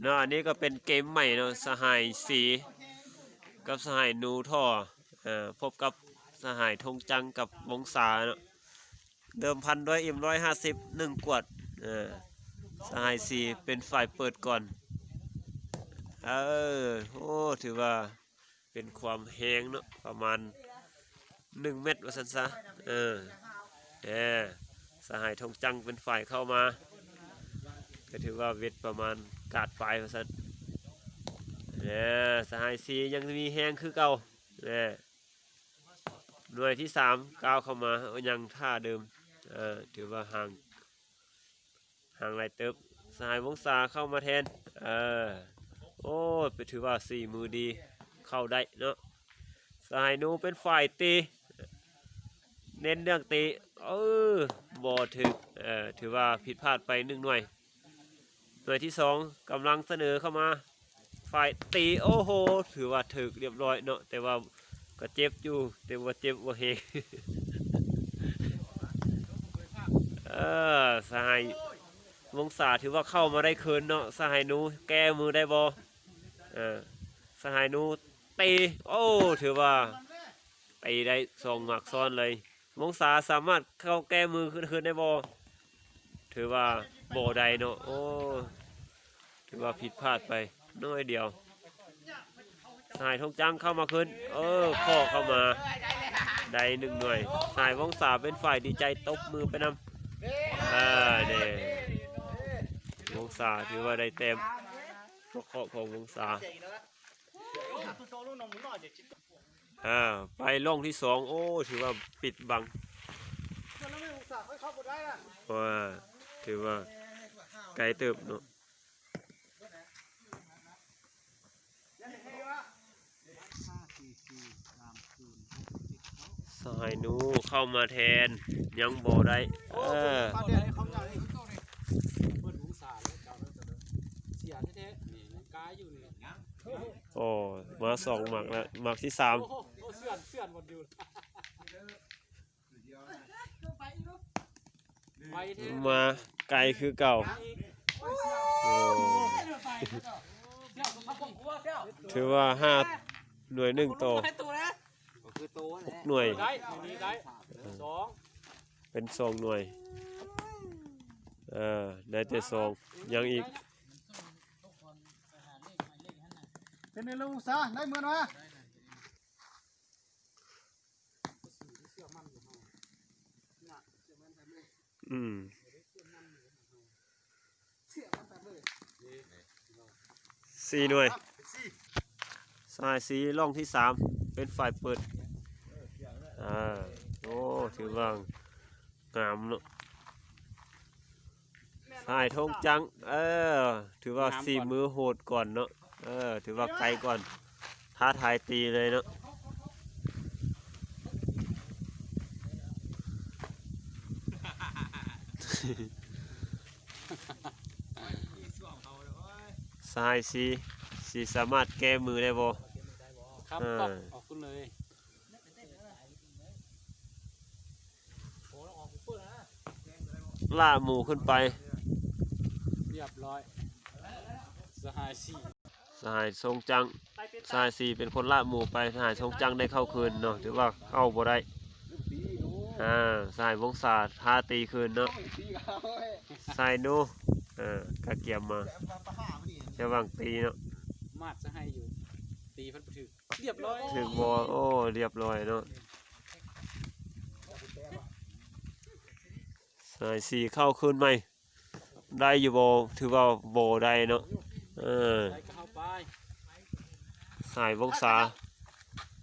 ເນາະ ອັນນີ້ກໍເປັນເກມໃໝ່ເນາະ ສະຫາຍສີກັບສະຫາຍນູທໍ້ ເອີ ພົບກັບສະຫາຍທົງຈັງກັບວົງສາເນາະ ເດີມພັນດ້ວຍເອັມຮ້ອຍຫ້າສິບ ໜຶ່ງກວດ ເອີ ສະຫາຍສີເປັນຝ່າຍເປີດກ່ອນ ເອີ ໂອ້ ຖືວ່າ ເປັນຄວາມແຮງເນາະ ປະມານໜຶ່ງແມັດວ່າຊັ້ນຊະ ເອີ ແຕ່ສະຫາຍທົງຈັງເປັນຝ່າຍເຂົ້າມາ ກໍຖືວ່າເວັດປະມານກາດປາຍວ່າຊັ້ນ ແຕ່ສະຫາຍສີຍັງມີແຮງຄືເກົ່າ ແຕ່ໜ່ວຍທີສາມກ້າວເຂົ້າມາ ຍັງທ່າເດີມ ເອີ ຖືວ່າຫ່າງ ຫ່າງຫຼາຍເຕີບ ສະຫາຍວົງສາເຂົ້າມາແທນ ເອີ ໂອ້ ຖືວ່າສີມືດີ ເຂົ້າໄດ້ເນາະ ສະຫາຍນູເປັນຝ່າຍຕີ ເນັ້ນເລື່ອງຕີ ເອີ ບໍ່ຖືກ ເອີ ຖືວ່າຜິດພາດໄປໜຶ່ງໜ່ວຍ ໜ່ວຍທີສອງ ກຳລັງສະເໜີເຂົ້າມາ ຝ່າຍຕີ ໂອ້ໂຫ ຖືວ່າຖືກລຽບລ້ອຍເນາະ ແຕ່ວ່າກໍເຈັບຢູ່ ແຕ່ວ່າເຈັບບໍ່ແຮງ ເອີ ສະຫາຍວົງສາຖືວ່າເຂົ້າມາໄດ້ຄືນເນາະ ສະຫາຍນູແກ້ມືໄດ້ບໍ່ ເອີ ສະຫາຍນູຕີ ໂອ້ ຖືວ່າ ໄປໄດ້ສອງໝາກຊ້ອນເລີຍ ວົງສາສາມາດເຂົ້າແກ້ມືຄືນ ຄືນໄດ້ບໍ່? ຖືວ່າບໍ່ໄດ້ເນາະ ໂອ້ ຖືວ່າຜິດພາດໄປໜ້ອຍດຽວ ສະຫາຍທົງຈັງເຂົ້າມາຄືນ ເອີ ເຄາະເຂົ້າມາ ໄດ້ໜຶ່ງໜ່ວຍ ສະຫາຍວົງສາເປັນຝ່າຍດີໃຈຕົບມືໄປນຳ ເອີ ເດ້ ວົງສາຖືວ່າໄດ້ແຕ້ມ ເຄາະຂອງວົງສາ ອ່າ ໄປລ່ອງທີສອງ ໂອ້ ຖືວ່າປິດບັງ ເພາະວ່າຖືວ່າໄກເຕີບເນາະ ສະຫາຍນູເຂົ້າມາແທນ ຍັງບໍ່ໄດ້ ເອີ ໂອ້ ມາສອງໝາກແລ້ວ ໝາກທີສາມ ໂອ້ໂຫ ເຊື່ອນ ເຊື່ອນໝົດຢູ່ ໄວແທ້ ມາໄກຄືເກົ່າ ໂອ້ ຖືວ່າຫ້າໜ່ວຍໜຶ່ງໂຕ ຫົກໜ່ວຍ ໄດ້ ນີ້ໄດ້ ສອງ ເປັນສອງໜ່ວຍ ເອີ ໄດ້ແຕ່ສອງ ຍັງອີກ ເປັນໄງລູກສາ ໄດ້ເໝືອນວ່າ ອືມ ສີ່ໜ່ວຍ ສະຫາຍສີລ່ອງທີສາມ ເປັນຝ່າຍເປີດ ອ່າ ໂອ້ ຖືວ່າງາມເນາະ ສະຫາຍທົງຈັງ ເອີ ຖືວ່າສີມືໂຫດກ່ອນເນາະ ເອີ ຖືວ່າໄກກ່ອນ ທ້າທາຍຕີເລີຍເນາະ ສະຫາຍສີ ຊິສາມາດແກ້ມືໄດ້ບໍ່? ຄຳຕອບ ເອີ ອອກຂຶ້ນເລີຍ ລາກໝູຂຶ້ນໄປ ລຽບຮ້ອຍ ສະຫາຍສີ ສະຫາຍຊົງຈັງ ສະຫາຍສີເປັນຄົນລາກໝູໄປ ສະຫາຍຊົງຈັງໄດ້ເຂົ້າຄືນເນາະ ຖືວ່າເຂົ້າບໍ່ໄດ້ ອ່າ ສະຫາຍວົງສາທ້າຕີຄືນເນາະ ສະຫາຍນູ ເອີ ກະກຽມມາ ຈະຫວັງຕີເນາະ ມາດສະຫາຍຢູ່ ຕີພັດບໍ່ຖືກ ລຽບຮ້ອຍ ຖືກບໍ່? ໂອ້ ລຽບຮ້ອຍເນາະ ສະຫາຍສີເຂົ້າຄືນໃໝ່ ໄດ້ຢູ່ບໍ່? ຖືວ່າບໍ່ໄດ້ເນາະ ເອີ ສະຫາຍວົງສາ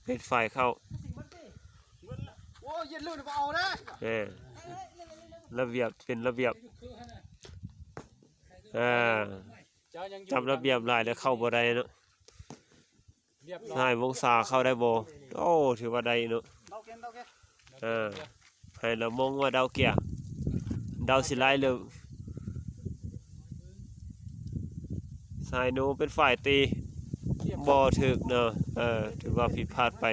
ເປັນຝ່າຍເຂົ້າ ໂອ້ ເຢັນເລີຍບໍ່ເອົາເດ້ ເອີ ລະບຽບເປັນລະບຽບ ເອີ ຈັບລະບຽບຫຼາຍແລ້ວເຂົ້າບໍ່ໄດ້ເນາະ ສະຫາຍວົງສາເຂົ້າໄດ້ບໍ່? ໂອ້ ຖືວ່າໄດ້ເນາະ ເອີ ໃຫ້ລະມົງວ່າດາວເກຍ ດາວຊິໄລ່ເລີຍ ສະຫາຍນູເປັນຝ່າຍຕີ ບໍ່ຖືກເນາະ ເອີ ຖືວ່າຜິດພາດໄປ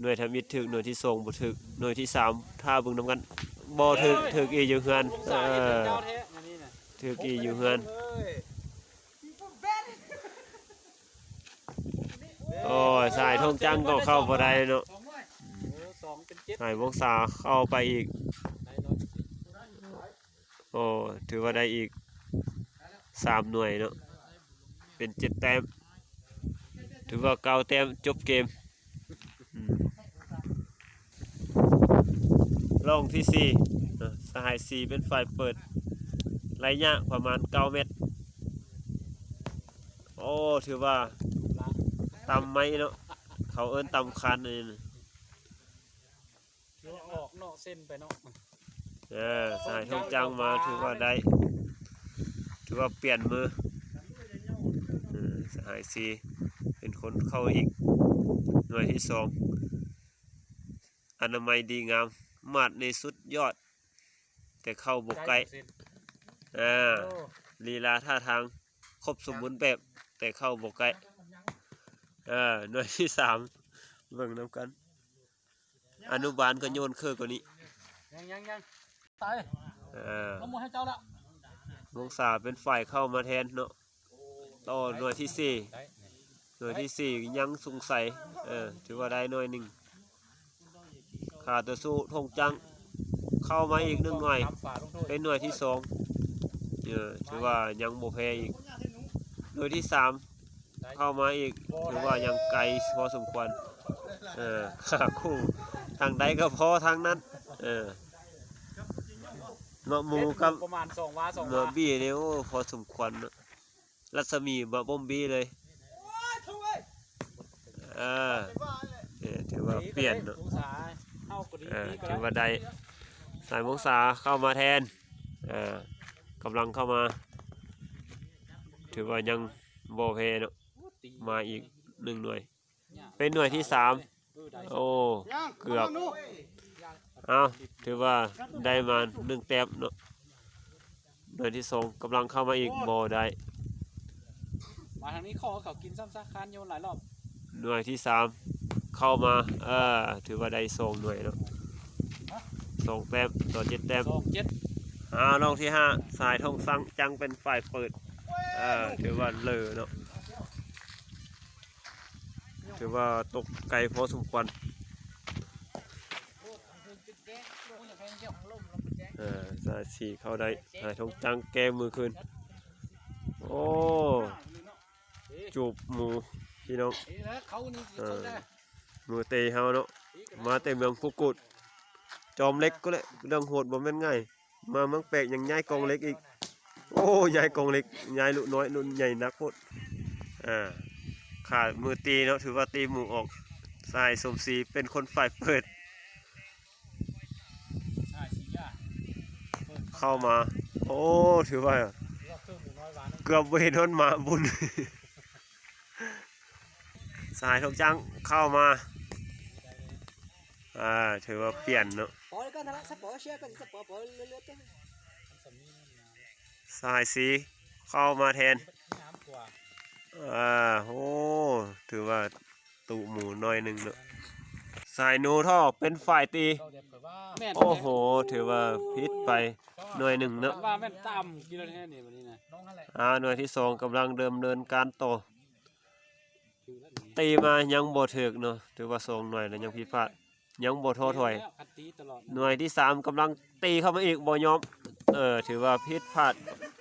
ໜ່ວຍທຳອິດຖືກ ໜ່ວຍທີສອງບໍ່ຖືກ ໜ່ວຍທີສາມຖ້າເບິ່ງນຳກັນ ບໍ່ຖືກ ຖືກອີກຢູ່ເຮືອນ ເອີ ຖືກອີກຢູ່ເຮືອນ ສາຍທົ່ງຈັງກໍເຂົ້າບໍ່ໄດ້ເນາະ. ສາຍວົງສາເຂົ້າໄປອີກ. ໂອ້ ຖືວ່າໄດ້ອີກສາມໜ່ວຍເນາະ ເປັນເຈັດແຕ້ມ ຖືວ່າເກົ້າແຕ້ມ ຈົບເກມ. ອືມ ຮ່ອງທີສີ່ເນາະ ສະຫາຍສີເປັນຝ່າຍເປີດ ໄລຍະປະມານເກົ້າແມັດ. ໂອ້ ຖືວ່າຕຳໄມ້ເນາະ ເຂົາເອີ້ນຕຳຄານນີ້. ຖືວ່າອອກນອກເສັ້ນໄປເນາະ. ເອີ ສະຫາຍທົ່ງຈັງມາ ຖືວ່າໄດ້ ຖືວ່າປ່ຽນມື. ເອີ ສະຫາຍສີເປັນຄົນເຂົ້າອີກ ໜ່ວຍທີສອງ ອະນາໄມດີງາມ ມາດນີ້ສຸດຍອດ ແຕ່ເຂົ້າບໍ່ໃກ້. ເອີ ລີລາທ່າທາງຄົບສົມບູນແບບ ແຕ່ເຂົ້າບໍ່ໃກ້. ເອີ ໜ່ວຍທີສາມ ເບິ່ງນຳກັນ. ອະນຸບານກໍໂຍນຄືກວ່ານີ້. ຍັງໆໆ ຕາຍ. ເອີ ລົງມືໃຫ້ເຈົ້າລະ. ວົງສາເປັນຝ່າຍເຂົ້າມາແທນເນາະ ຕໍ່ໜ່ວຍທີສີ່. ໜ່ວຍທີສີ່ຍັງສົງໄສ ເອີ ຖືວ່າໄດ້ໜ່ວຍໜຶ່ງ. ຂ້າຕໍ່ສູ້ທົ່ງຈັງເຂົ້າມາອີກໜຶ່ງໜ່ວຍ ເປັນໜ່ວຍທີສອງ. ເອີ ຖືວ່າຍັງບໍ່ແພ້ອີກ. ໜ່ວຍທີສາມ ເຂົ້າມາອີກ ຖືວ່າຍັງໄກພໍສົມຄວນ. ເອີ ຫາຄູ່ທາງໃດກໍພໍທາງນັ້ນ. ເອີ ເນາະ ໝູກັບປະມານສອງວາ ສອງວາ ເນາະ ບີນີ້ ໂອ້ ພໍສົມຄວນເນາະ ລັດສະໝີມາບົ້ມບີເລີຍ. ເອີ ເອີ ຖືວ່າປ່ຽນເນາະ. ເອີ ຖືວ່າໄດ້ ສາຍວົງສາເຂົ້າມາແທນ. ເອີ ກຳລັງເຂົ້າມາ ຖືວ່າຍັງບໍ່ແພ້ເນາະ ມາອີກໜຶ່ງໜ່ວຍ ເປັນໜ່ວຍທີສາມ. ໂອ້ ເກືອບ. ເອົ້າ ຖືວ່າໄດ້ມາໜຶ່ງແຕ້ມເນາະ. ໜ່ວຍທີສອງກຳລັງເຂົ້າມາອີກ ບໍ່ໄດ້. ມາທາງນີ້ ຂໍເຂົາກິນຊ້ຳຊະ ຄານໂຍນຫຼາຍລອບ. ໜ່ວຍທີສາມເຂົ້າມາ ເອີ ຖືວ່າໄດ້ສອງໜ່ວຍເນາະ ສອງແຕ້ມຕໍ່ເຈັດແຕ້ມ. ສອງເຈັດ. ເອົາ ລອງທີຫ້າ ສາຍທອງສັງຈັ່ງເປັນຝ່າຍເປີດ. ເອີ ຖືວ່າເລີເນາະ ຖືວ່າຕົກໄກພໍສົມຄວນ. ເອີ ສາຍສີເຂົ້າໄດ້ ສາຍທອງຈັງແກ້ມືຄືນ. ໂອ້ ຈູບໝູພີ່ນ້ອງ. ເອີ ມືເຕເຮົາເນາະ ມາແຕ່ເມືອງພູກູດ ຈອມເຫຼັກພຸ້ນແຫຼະ. ເລື່ອງໂຫດບໍ່ແມ່ນງ່າຍ ມາເມືອງແປກຍັງຍ້າຍກອງເຫຼັກອີກ. ໂອ້ ຍ້າຍກອງເຫຼັກ ຍ້າຍລຸນ້ອຍລຸໃຫຍ່ໜັກໂພດ. ອ່າ ຂາດມືຕີເນາະ ຖືວ່າຕີໝູອອກ. ສາຍສົມສີເປັນຄົນຝ່າຍເປີດ ເຂົ້າມາ. ໂອ້ ຖືວ່າເກືອບບໍ່ເຫັນຮອດໝາບຸນ. ສາຍທອງຈັງເຂົ້າມາ ອ່າ ຖືວ່າປ່ຽນເນາະ. ສາຍສີເຂົ້າມາແທນ. ອ່າ ໂອ້ ຖືວ່າຕຸໝູໜ້ອຍໜຶ່ງເນາະ. ສາຍໜູທໍ່ເປັນຝ່າຍຕີ. ແມ່ນ ໂອ້ໂຫ ຖືວ່າຜິດໄປໜ້ອຍໜຶ່ງເນາະ. ວ່າແມ່ນຕຳກິນແທ້ນີ້ບັດນີ້ນະ. ອ່າ ໜ່ວຍທີສອງກຳລັງດຳເນີນການຕໍ່. ຕີມາຍັງບໍ່ຖືກເນາະ ຖືວ່າສອງໜ່ວຍແລ້ວຍັງຜິດພາດ ຍັງບໍ່ທໍ້ຖອຍ. ໜ່ວຍທີສາມກຳລັງຕີເຂົ້າມາອີກ ບໍ່ຍອມ. ເອີ ຖືວ່າຜິດພາດ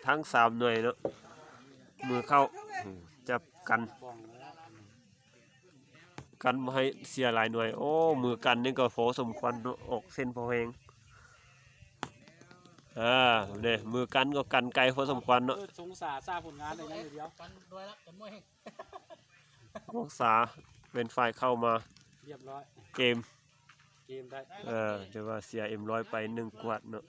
ທັງສາມໜ່ວຍເນາະ. ມືເຂົ້າ ຈັບກັນ ກັນບໍ່ໃຫ້ເສຍຫຼາຍໜ່ວຍ. ໂອ້ ມືກັນນີ້ກໍພໍສົມຄວນເນາະ ອອກເສັ້ນພໍແຮງ. ເອີ ເດ້ ມືກັນກໍກັນໄກພໍສົມຄວນເນາະ. ເອີ ສົງສາສາຜົນງານໄດ້ຢ່າງດຽວ. ວົງສາເປັນຝ່າຍເຂົ້າມາ. ລຽບຮ້ອຍ ເກມ ເກມໄດ້. ເອີ ຖືວ່າເສຍເອັມຮ້ອຍໄປໜຶ່ງກວດເນາະ.